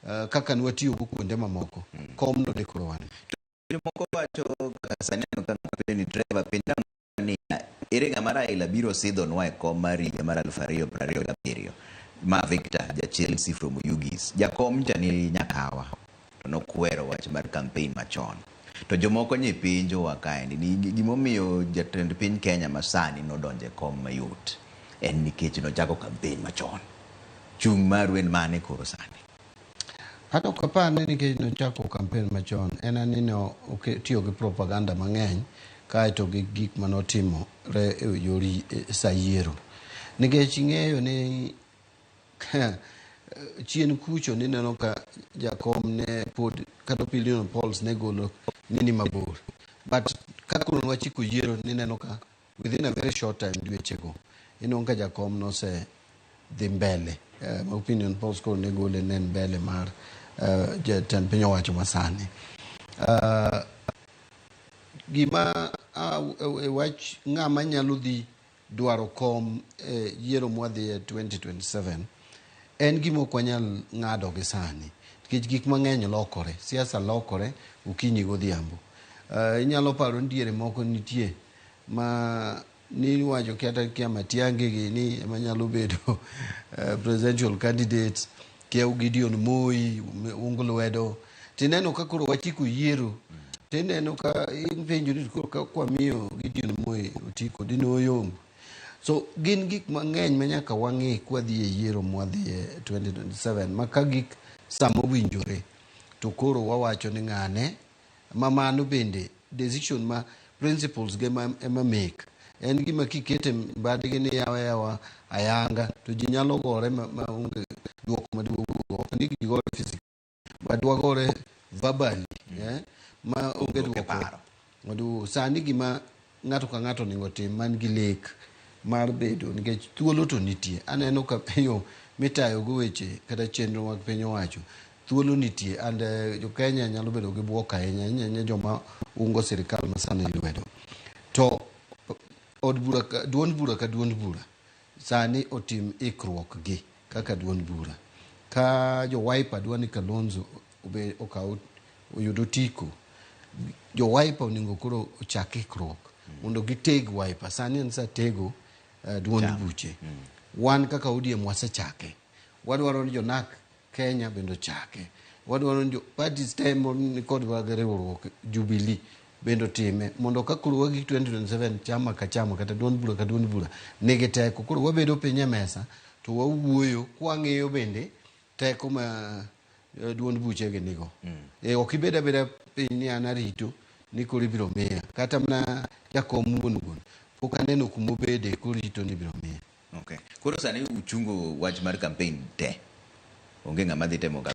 Kaka nwatiyogo kuonde mamoko, komno ne koro wan. Jomoko wacho kaka sani aneno ka ng'ato penjo ni Trevor penj ni ere ng'ama Raila biro sidhonwa e kom mar higa mar 2027 ma Victor ja Chelsea from Oyugis. Jakom cha ni Nyakawa to nokwero wach mar campaign machon. To jomoko nye penjowa kaendi ni gimomiyo jatend piny Kenya masani nodonjo e kom mayot en nikech nochako campaign machon. Chung' maru en mane koro sani? Hata ok apar ni nikech nochako campaign machon, en ni no otiyo gi propaganda mang'eny kaeto gi gik manotimore e yor sa yiero. Nikech ing'eyo ni chien kucho nineno ka jakom ne pod kata opinion polls ne golo ni ni mabor. But ka koro nwachiko yiero, nineno ka within a very short time, dwechego, inwang'o ka jakom nose dhi mbele. Opinion polls koro ne gole ne en mbele mar jatend piny owacho masani. Gima e wach ng'ama nyalo dhi dwaro kom e yiero mwadhiye 2027 en gima ok wanyal ng'ado gi sani nikech gik mang'eny lokore, siasa lokore okinyi godhiambo. Inyalo paro ni diere moko nitie ma niwacho kata kia Matiang'i gi ni ema nyalo bedo presidential candidate, kia Gideon Moi ung lwedo, tineno ka koro wachiko yiero, tineno ka ipenjo ni koro ka kwamiyo Gideon Moi otiko dine oyomb. So gin gik mang'eny ma nyaka wang'i kwadhi e yiero mwadhiye 2027, ma ka gik sama owinjore to koro wawacho ni ng'ane ma mano bende decision ma principles ge ema make en gima kikete mbadgi ni yawa yawa ayanga to ji nyalo gore ma onge duoko maduogo. Ok ni ji gore physically, but wagore verbally, ma onge duoko e duoko paro. Maduogo sani gima ng'ato ka ng'ato onego tim man gi lek mar bedo, nikech thuolo to nitie. Aneno ka yo mitayogo weche kata chenro mag piny owacho, thuolo nitie and jo Kenya nyalo bedo gi buok ahinya ahinya ahinya joma ungo sirikal masani lwedo. To od bura ka duond bura ka duond bura sani otim ikruok gi kaka duond bura. Ka jo Wiper dwa ni Kalonzo obe okaw oyud otiko, jo Wiper onego koro ochak ikruok mondo giteg Wiper. Sani en sa tego duond buche. Wan kaka ODM wasechake, wadwaro ni jo NARC Kenya bende ochake, wadwaro ni jo parties te nikod riwruok Jubilee bende otime, mondo ka koro wagik 2027, chama ka chama kata duond bura ka duond bura nigi teko. Koro wabedo piny e mesa to wawuoyo kwang'iyo bende teko ma duond buchegi nigo. Ok ibed abeda piny ni an arito ni koro ibiro miya. Kata mana jakom wuon wuon pok aneno kumobede korito ni ibiro miya. Okay. Koro sani uchungo wach mar campaign te. Onge ng'ama dhi temo.